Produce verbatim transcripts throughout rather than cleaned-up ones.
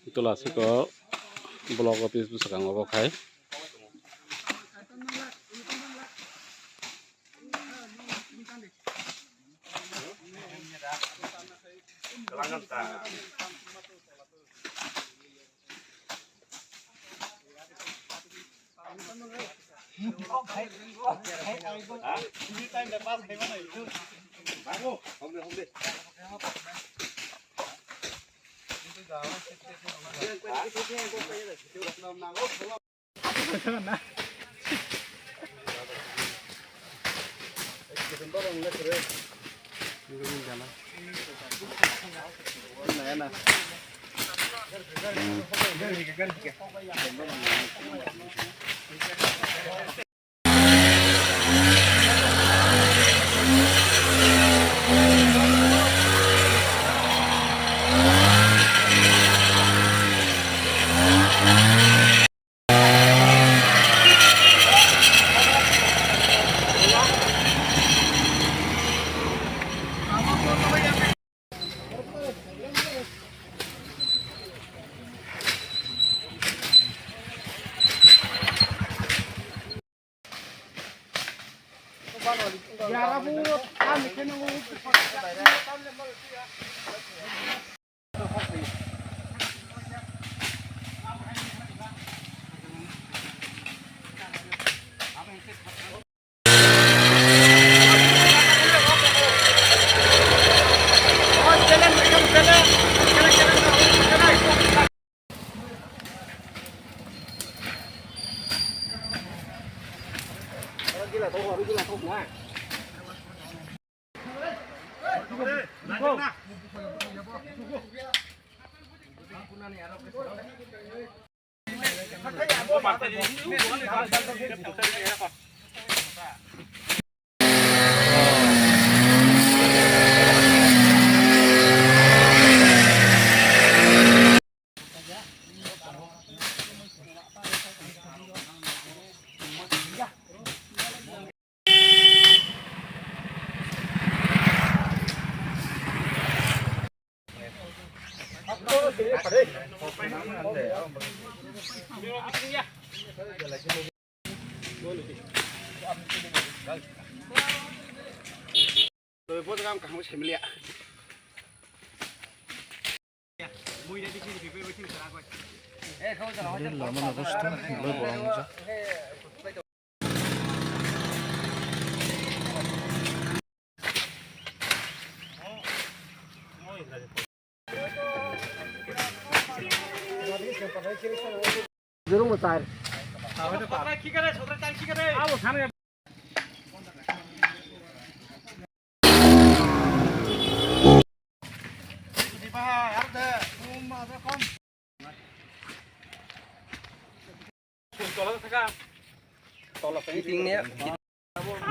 Ito lasiko block office bwskango obo khai. Lama no gusto, lo bolong mucho.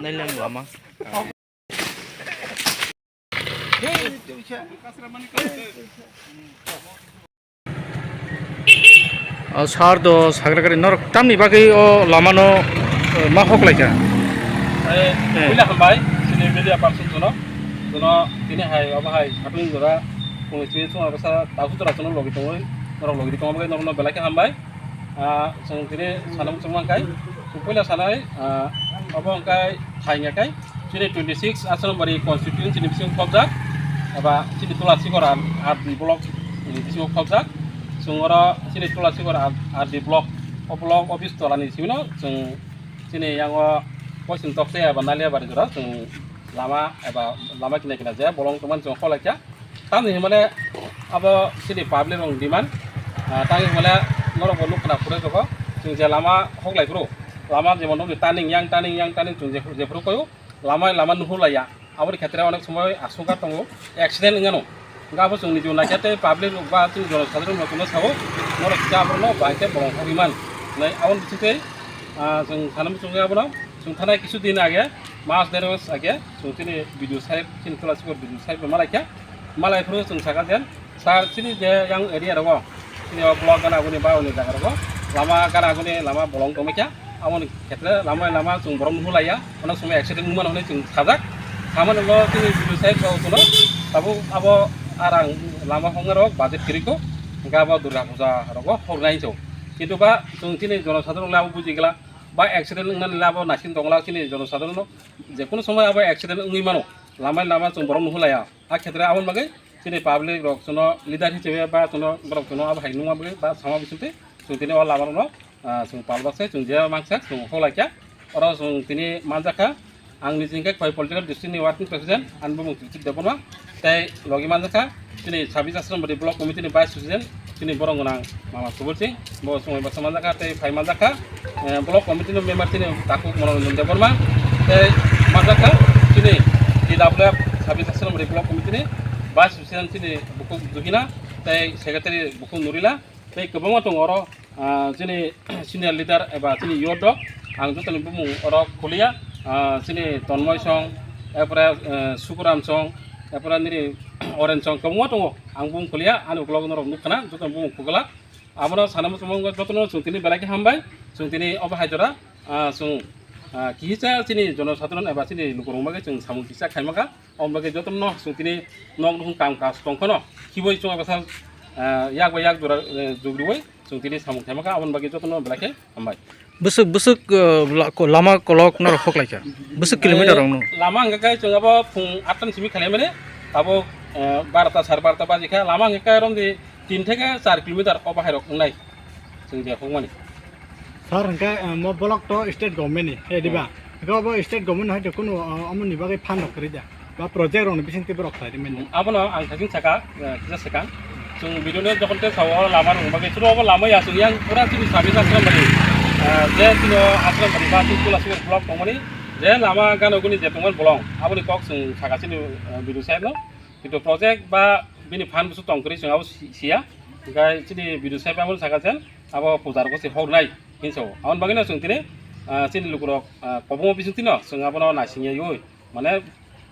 Nailang lama. O sar do sagra gari norok tamni bagwi o lama no, eh, ma hok lai kha. Eh, eh. Puila hambai, chini media person jono, jono tini hai, obo hai, satung jora, kung chini chunga bwsa, tabu jora jono logi tongwi, norok logi tongma bagwi norok no belai khe hambai. Ah, chwng tini sanam chwng mangkai. Puila sanai, ah, abo hwnkhe thai hwnkhe chini twenty six Asrambari constituency ni bisingo khobjak, eba chini Tulasikor R D block ni bisingo khobjak. Chwng oro chini Tulasikor R D block, o block office tola ni simi no chwng chini yango poising tokse eba Naliabari jora chwng lama eba lama kina kina je bolong tongmani chwng kholai kha. Tamni hwnmale abo chini public rok demand, ah, tamni hwnmale norok bo nukha na phuru jogo chwng je lama hoklai phuru, lama jemon nokni turning yang turning yang turning chwng je, je phuru koyo lama lama nuhulaiya, aboni khetre onek somoi asuka tongo, accident wngano. Hwnkhe abo chwng niji naikhe tei public rok ba chini jonosadharon rok no sao, norok kisa abono bai khe bolong horiman hinwi aboni bisingtwi, ah, chwng sana muchungo abono chwng thanai kisu din age, mas der mas age chwng chini B D O saheb, chini Tulasikor B D O saheb bai malaikha. Malai phuru chwng saka je, sir, chini je yang area rogo, chini o block gana guni ba oni jaga rogo lama gana guni lama bolong tongmai kha, aboni khetre lama lama chwng borok nuhulaiya, onek somoi accident wngmano hinwi chwng sajak. Samani ulo chini B D O saheb rok chwngno tabuk abo arang lama hoknai rok budget kwrwi kho, hwnkhe abo Durga Puja rogo hoknai hinwi. Kintu ba chwng chini jonosadharon le abo bujigwla, ba accident wngnani le abo naising tongla chini jonosadharon no, je kunu somoi abo accident wngwi mano, lama lama chwng borok nuhulaiya. A khetre aboni bagwi chini public rok chwngno leader hisabe ba chwngno borok chwngno abo hai nungma bagwi ba sama bisingtwi chwng tini o lama rokno, ah, chwng palbak se chwng je mangsa chwng hoklaikha. Oro chwng tini manjakha ang niji hwnkhe Khowai political district ni working president ani bumung Tripti Debbarma tei logi manjakha chini Sabis Asrambari block committee ni vice president chini borok gwnang mama Subur Singh, bo chwng bai bwsa manjakha tei phai manjakha, eh, block committee ni member chini takhuk Manoranjan Debbarma tei manjakha chini T W F Sabis Asrambari block committee ni vice president chini bukhuk Juhina tei secretary bukhuk Nurila tei kwbangma tongo oro, ah, chini senior leader eba chini youth rok ang jotoni bumung oro khuliya, ah, chini Tonmoy Song, erpore, eh, Sukuram Song, erpore nini Oren Song kwbangma tongo. Ang bung khuliya, ani ukulok norok nukha na, joto bung khugla. Abono sana muchungma wngkha, jotono chwng tini belai khe hambai, chwng tini obo hai jora, ah, chwng, ah, kisa chini jonosadharon eba chini lukurok bagwi chwng samung kisa khaimakha. Omo bagwi jotono chwng tini nok nukhung kam kaj tongkhano, khibui chwng bwsa, ah, yak bai yak jora, eh, jugriui chwng tini samung khaimakha, aboni bagwi jotono belai khe hambai. Bwswk, bwswk, eh, la-, ko-, lama kolok norok hoklaikha? Bwswk kilometer rokno? Eh, lama hwnkhe khe chwng abo phung atta ni simi khailaimani, abo, eh, barota, sare barota baji kha. Lama hwnkhe khe romdi tin theke char kilometer o bahai rok wngnai chwng je hokmani. Sir, hwnkhe, eh, mo block to state government ni, he diba? Hmm. Hwnkhe obo state government hai to kunu, eh, omo ni bagwi fund rok kwrwi da? Ba project rokni bisingtwi borok khlai rwmani. Abono ang thaiching saka, eh, kisa swkang. Chwng video no jokhon tei sao lama rwng bagwi chwng obo lama ya chwng yang pura chini sabi aswk mani. Eh, je chini aswk mani ba chini Tulasikor block tongmani je lama gana guni je tongmani bolong. Aboni kok chwng saka chini, eh, video side no. Kintu project ba bini fund busu tong kwrwi chwng abo si-, siya. Hwnkhe chini video side abono saka chen abo pujar ko se hor nai hinso. Aboni bagwi no chwng tini, eh, chini lukurok, eh, kobongo bising tino chwng abono naising yaiwi. Mane,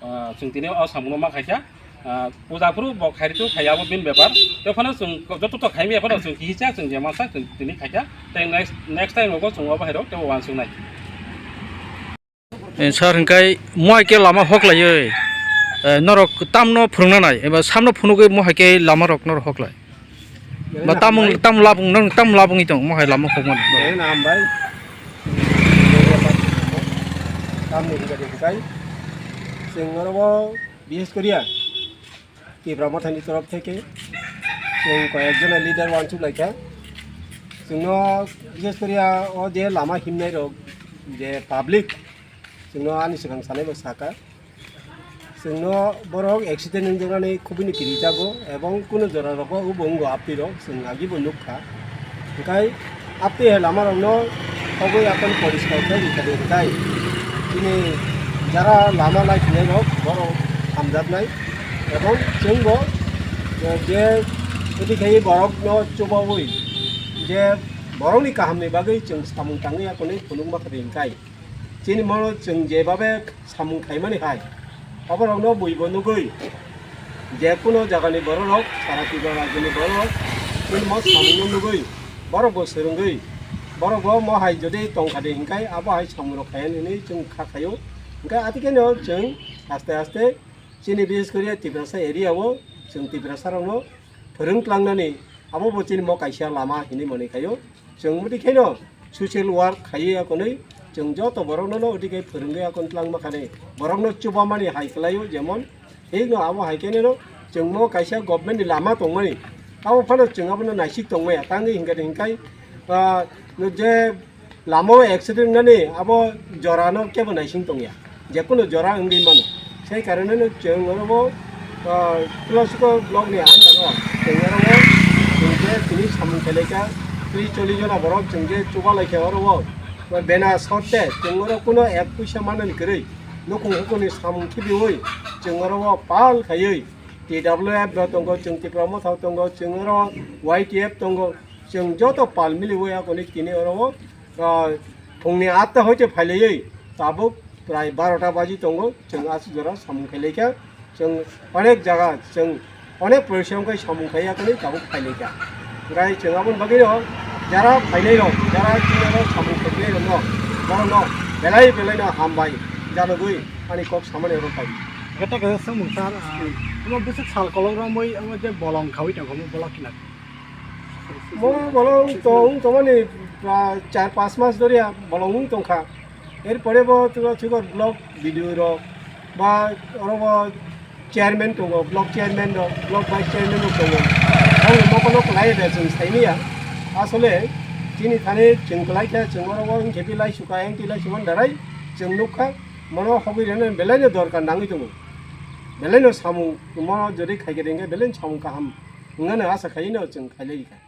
ah, chwng tini o samungno ma khaikha, ah, puja phuru bo khairi tu khaiya abo bini bepar. Tei phano chwng joto to khaimya phano chwng kisa chwng je mansa chwng tini khaikha. Tei next, next time rogo chwng obo hairok tei uansuknai. Eh, sir, hwnkhe mohai khe lama hoklaiwi, eh, norok tamno phwrwngna nai eba samno phunugwi mohai khe lama rok norok hoklai? Ba tamung, tamung labung, nang tamung labungwi tong, mohai lama hokmani. Belai na hambai. Tamni hingka de kai. Chwng oro bo bises koriya Tipra Mothani torof theke chwng koyek jona leader wansuk laikha. Chwngno bises koriya o je lama himnai rok je public chwngno ani swkang sanai bo saka. Chwngno borok accident wngjaknani khubini kirijago, ebong kunu jora rogo obo wngo aptwi rok, chwng agibo nukha. Hwnkhe aptwi hai lama rokno hogwi aphano poriskar khe rwkha de hwnkhe chini jara lama naisinai rok borok hamjaknai, ebong chwngbo je, je odi khai borokno chubaui je borokni kahamni bagwi chwng samung tangwi aphano phunukma kha de hwnkhe. Chini mono chwng jebabe samung khaimani hai, oborokno buibo nugwi, je kuno jagani bororok, sara Tripura rajyoni bororok, chini mo samungno nugwi, borokbo swrwngwi, borokbo mo hai jodi tongkha de hinkhai, abo hai samungrok khayan hinwi chwng kha khaio. Hinkhai atikeno chwng aste aste chini bises koriya Tiprasa area o chwng Tiprasa rokno phwrwng tlangnani abo bo chini mo kaisa lama hinwi mani khaio. Chwng mudi kheno social work khaiwi akonwi Chwng joto borokno no odi khe phwrwngwi akon twlangma khanwi borokno chubamani hai kwlaio, jemon thikno abo hai khe no chwngmo kaisa government ni lama tongmani, abo phano chwng abono naisik tongmaya. Tangwi hinkhe hinkhai, ah, je lama o accident wngnani abo jorano kebo naising tongya, jekunu jora wngwi mano. Sei karone no chwng oro bo, ah, Tulasiko block ni under o chwng oro bo chwng je tini samung khelai kha, tris chollish jona borok chwng je chuba lai kha oro bo, bena sorte chwng oro kuno ek puisa manani kwrwi, nukhung hukuni samung khibiwi chwng oro bo pal khaiwi T W F bo tongo, chwng Tipra Motha tongo, chwng oro Y T F tongo, chwng joto pal miliwi akoni tini oro bo, ah, phungni atta hoite phailaiwi tabuk prai barota baji tongo, chwng aswk jora samung khailai kha, chwng onek jaga, chwng onek porisom khai samung khaiya kani tabuk phailai kha. Gai chwng aboni bagwi no jara phainai rok, jara chini oro samung khainai rok no, borok no belai belai no hambai janogwi ani kok samani oro pai. Kata kata samung sar, ah, omo bwswk sal kolok romwi omo je bolong khawi tongkha omo bolok kina. Mo bolong to wng tongmani, ah, char pas mas doriya bolong wng tongkha. Erpore bo Tulasiko block B D O rok ba oro bo chairman tongo, block chairman rok, block vice chairman rok tongo. Ang mokolo kwlai de chwng saimanya. Asole chini thani chwng kwlai khe chwng oro bo wng khe bilai suka, engti lai suman darai chwng nukha. Mono hogwi rene belai no dorkar nangwi tongo. Belai no samung mono jodi khai khe rengkhe belai no samung kaham. Wngmano asa khaino chwng khailai kha.